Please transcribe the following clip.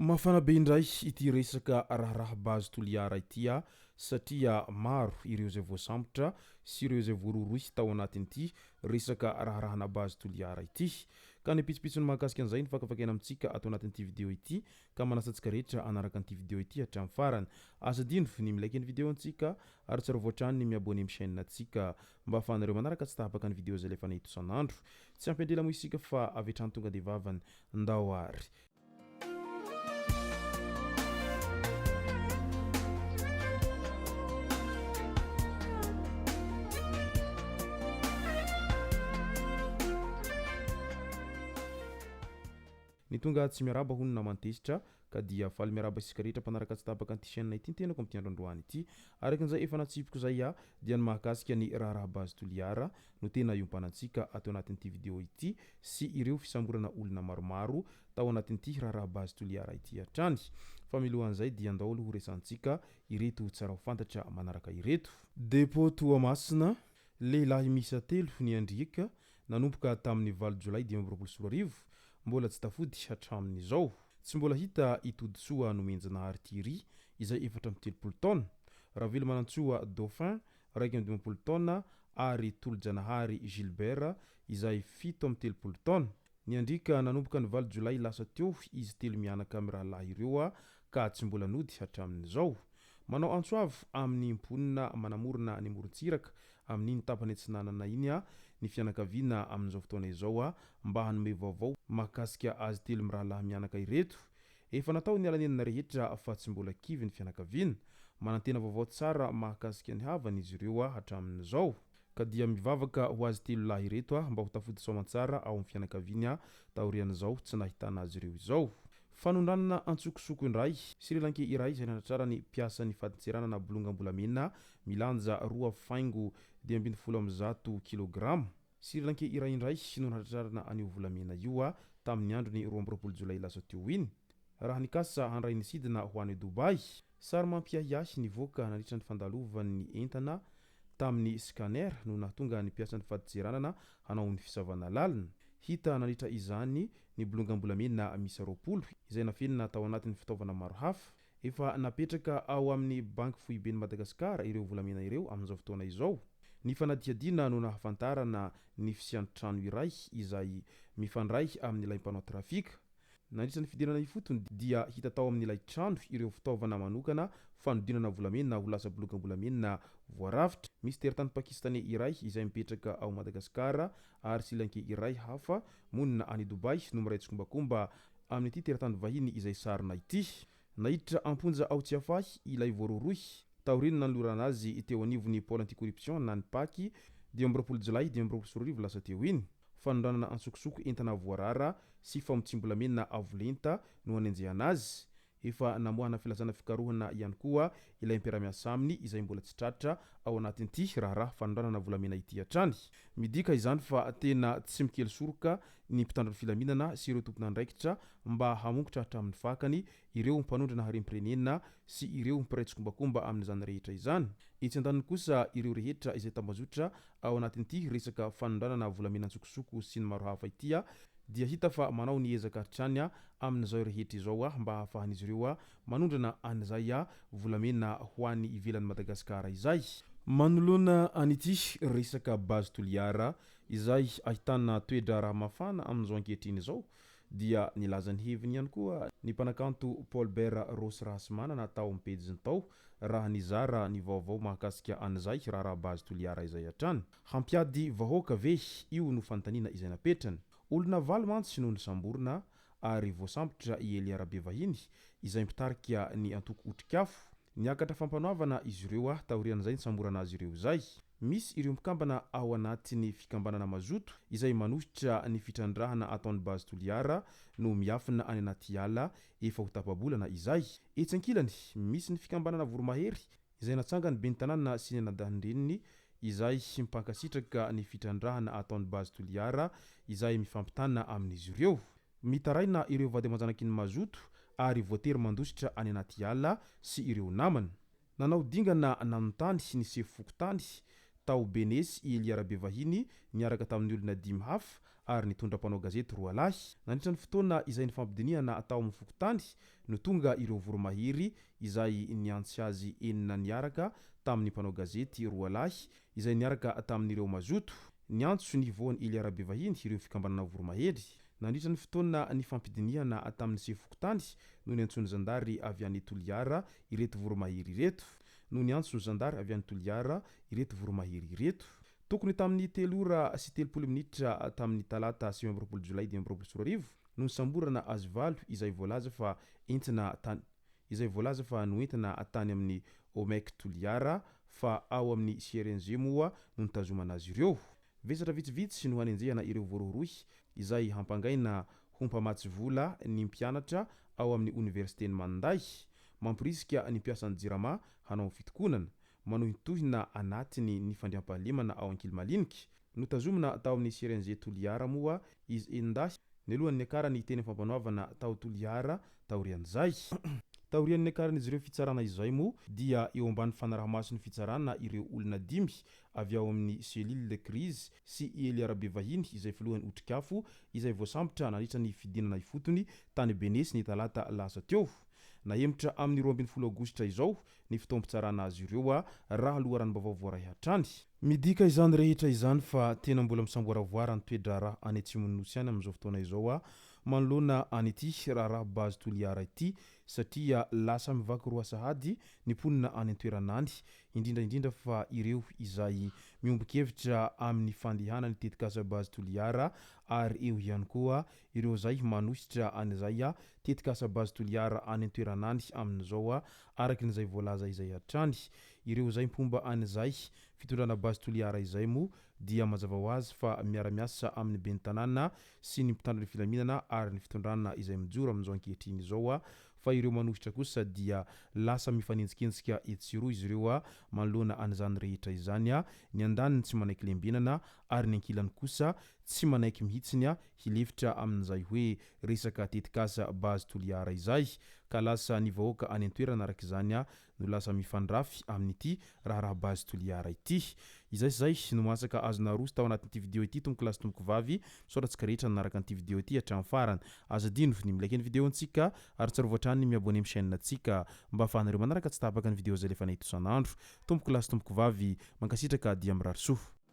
Mafana be indray ity resaka raharaha Base Toliara ity satria maro ireo izay voasambotra sy ireo izay voarohirohy tao anatin'ity resaka raharahana Base Toliara ity. Ka ny pitsopitsony mahakasika an'izay no fakafakaina amintsika ato anatin'ity video ity ka manasa antsika rehetra hanaraka an'ity video ity hatramin'ny farany. Aza adino ny mi-like ny video antsika ary tsarovy hatrany ny mi-abonner amin'ny chaîne antsika mba ahafahanareo manaraka tsy tapaka ny video izay alefanay eto isan'andro. Tsy ampy andrela moa isika fa avy hatrany tonga dia vavany. Ndao ary. Ny tonga tsy miarahaba hono naman-tezitra ka dia faly miarahaba isika rehetra mpanaraka tsy tapaka an'ity chaîne ity ny tenako amin'ity andro androany ity. Araka an'izay efa natsipiko izay aho dia ny mahakasika ny raharaha Base Toliara no tena iompanantsika ato anatin'ity vidéo ity sy ireo fisamborana olona maromaro tao anatin'ity raharaha Base Toliara ity hatrany. Fa milohan'izay dia andao aloha ho resahantsika ireto tsara ho fantatra manaraka ireto. Dépôt Toamasina, Lehilahy miisa telo niandriaka nanomboka tamin'ny valo jolay 2025, mbola tsy tafody hatramin'izao. Tsy mbola hita i Todisoa Nomenjanahary Thierry izay 34 taona, Ravelomanantsoa Dauphin 51 taona ary Tolojanahary Gilbert izay 37 taona. Niandriaka nanomboka ny valo jolay lasa teo izy telo mianaka mirahalahy ireo ka tsy mbola nody hatramin'izao. Manao antso avo amin'ny mponina manamorona ny morontsiraka amin'iny tapany atsinanana iny ny fianakaviana amin'izao fotoana izao mba hanome vaovao mahakasika azy telo mirahalahy mianaka ireto. Efa natao ny alanenina rehetra fa tsy mbola kivy ny fianakaviana. Manantena vaovao tsara mahakasika ny havany izy ireo hatramin'izao. Ka dia mivavaka ho azy telo lahy ireto mba ho tafody soamantsara ao amin'ny fianakaviany taorian'izao tsy nahitana azy ireo izao. Fanondranana antsokosoko indray, Sri Lankey iray izay nanatrarany mpiasan'ny fadintseranana bolongam-bolamena milanja roa faingo 115 kilograma. Sri Lankey iray indray no natratrarana an'io volamena io tamin'ny andron'ny 22 jolay lasa teo iny, raha nikasa handray ny sidina ho any Dubai. Sary mampiahiahy nivoaka nandritra ny fandalovan'ny entana tamin'ny scanner no nahatonga ny mpiasan'ny fadintseranana hanao ny fisavana lalina. Hita nandritra izany ny bolongam-bolamena miisa 20 izay nafenina tao anatin'ny fitaovana maro hafa. Efa napetraka ao amin'ny Banky Foiben'i Madagasikara ireo volamena ireo amin'izao fotoana izao. Ny fanadihadiana no nahafantarana ny fisian'ny trano iray izay mifandray amin'ilay mpanao trafika. Nandritra ny fidirana ifotony dia hita tao amin'ilay trano ireo fitaovana manokana fanodinana volamena ho lasa bolongam-bolamena voarafitra. Misy teratany pakistaney iray izay mipetraka ao Madagasikara ary Srilankey iray hafa monina any Dubai no miray tsikombakomba amin'ity teratany vahiny izay sarona ity. Naiditra am-ponja ao Tsiafahy ilay voarohirohy taorian'ny nanolorana azy teo anivon'ny Pôle anti-corruption na ny Pac 25 jolay 2025 lasa teo iny. Fanondranana antsokosoko entana voarara sy famotsiam-bolamena avo lenta no anenjehana azy. Efa namoahana filazana fikarohana ihany koa ilay mpiara-miasa aminy izay mbola tsy tratra ao anatin'ity raharaha fanondranana volamena ity hatrany. Midika izany fa tena tsy mikely soroka ny mpitandro ny filaminana sy ireo tompon'andraikitra mba hamongotra hatramin'ny fakany ireo mpanondrana harem-pirenena sy ireo mpiray tsikombakomba amin'izany rehetra izany. Etsy andaniny kosa ireo rehetra izay tambazotra ao anatin'ity resaka fanondranana volamena antsokosoko sy ny maro hafa ity dia hita fa manao ny ezaka hatrany amin'izao rehetra izao mba hahafahan'izy ireo manondrana an'izay volamena ho any ivelan'i Madagasikara izay. Manoloana an'ity resaka Base Toliara izay ahitana toe-draharaha mafana amin'izao ankehitriny izao dia nilaza ny heviny ihany koa ny mpanakanto Paul Bert Rossy Rahasimanana tao amin'ny pejiny tao raha nizara ny vaovao mahakasika an'izay raharaha Base Toliara izay hatrany. Hampiady vahoaka ve? Io no fanontaniana izay napetrany. Olona valo mantsy no nosamborina ary voasambotra i Elia Rabevahiny izay mpitarika ny antoko Otrikafo. Niakatra fampanoavana izy ireo taorian'izay nisamborana azy ireo izay. Misy ireo mpikambana ao anatin'ny fikambanana Mazoto izay manohitra ny fitrandrahana ataon'ny Base Toliara no miafina any anaty ala efa ho tapa-bolana izay. Etsy ankilany, misy ny fikambanana Voromahery izay natsangan'ny ben'ny tanàna sy ny anadahin-dreniny izay mpankasitraka ny fitrandrahana ataon'ny Base Toliara izay mifampitana amin'izy ireo. Mitaraina ireo vady aman-janaky ny Mazoto ary voatery mandositra any anaty ala sy ireo namany. Nanao dingana nanontany ny sefo fokontany tao Benesy i Elia Rabevahiny niaraka tamin'ny olona dimy hafa ary nitondra mpanao gazety roalahy. Nandritra ny fotoana izay nifampidinihana tao amin'ny fokontany no tonga ireo voromahery izay niantsy azy enina niaraka tamin'ny mpanao gazety roalahy izay niaraka tamin'ireo mazoto. Niantso ny voan'i Elia Rabevahiny ireo fikambanana voromahery. Nandritra ny fotoana nifampidinihana tamin'ny sefo fokontany no niantsoan'ny zandary avy any Toliara ireto voromahery ireto. No niantso ny zandary avy any Toliara ireto voromahery ireto. Tokony tamin'ny telo ora sy 30 minitra tamin'ny talata 29 jolay 2025 no nisamborana azy valo izay voalaza fa entina tany izay voalaza fa noentina tany amin'ny Omec Toliara fa ao amin'ny CRNG moa no nitazomana azy ireo. Vesatra vitsivitsy no hanenjehana ireo voarohirohy izay hampangaina ho mpamatsy vola ny mpianatra ao amin'ny oniversiten'i Maninday. Mamporisika ny mpiasan'ny Jirama hanao fitokonana. Manohintohina anatiny ny fandriampahalemana ao Ankilimaliniky. Notazomina tao amin'ny CRNG Toliara moa izy enin-dahy nialohan'ny niakarany teny fampanoavana tao Toliara taorian'izay. Taorian'ny niakaran'izy ireo fitsarana izay moa dia eo ambany fanaraha-mason'ny fitsarana ireo olona dimy avy ao amin'ny cellule de crise sy i Elia Rabevahiny izay filohan'ny Otrikafo izay voasambotra nandritra ny fidinana ifotony tany Benesy ny talata lasa teo. Nahemotra amin'ny 12 aogositra izao ny fotoam-pitsarana azy ireo raha loharanom-baovao voaray hatrany. Midika izany rehetra izany fa tena mbola misamboaravoara ny toe-draharaha any atsimon'ny Nosy any amin'izao fotoana izao manoloana an'ity raharaha Base Toliara ity satria lasa mivaky roa sahady ny mponina any an-toerana any, indrindra indrindra fa ireo izay miombon-kevitra amin'ny fandehanan'ny tetikasa Base Toliara ary eo ihany koa ireo izay manohitra an'izay tetikasa Base Toliara any an-toerana any amin'izao araka izay voalaza izay hatrany. Ireo izay mpomba an'izay fitondrana Base Toliara izay moa dia mazava ho azy fa miara-miasa amin'ny ben'ny tanàna sy ny mpitandro ny filaminana ary ny fitondrana izay mijoro amin'izao ankehitriny izao fa ireo manohitra kosa dia lasa mifanenjikenjika etsy sy eroa izy ireo manoloana an'izany rehetra izany, ny andaniny tsy manaiky lembenana ary ny ankilany kosa tsy manaiky mihitsiny hilefitra amin'izay hoe resaka tetikasa Base Toliara izay ka lasa ny vahoaka any an-toerana araka izany no lasa mifandrafy amin'ity raharaha Base Toliara ity. Izay sy izay no masaka azo naroso tao anatin'ity video ity tompoko lahy sy tompoko vavy. Misaotra antsika rehetra nanaraka an'ity video ity hatramin'ny farany. Aza adino ny mi-like ny video antsika ary tsarovy hatrany ny mi-abonner amin'ny chaîne antsika mba ahafahanareo manaraka tsy tapaka ny video izay alefanay eto isan'andro. Tompoko lahy sy tompoko vavy, mankasitraka dia mirary soa.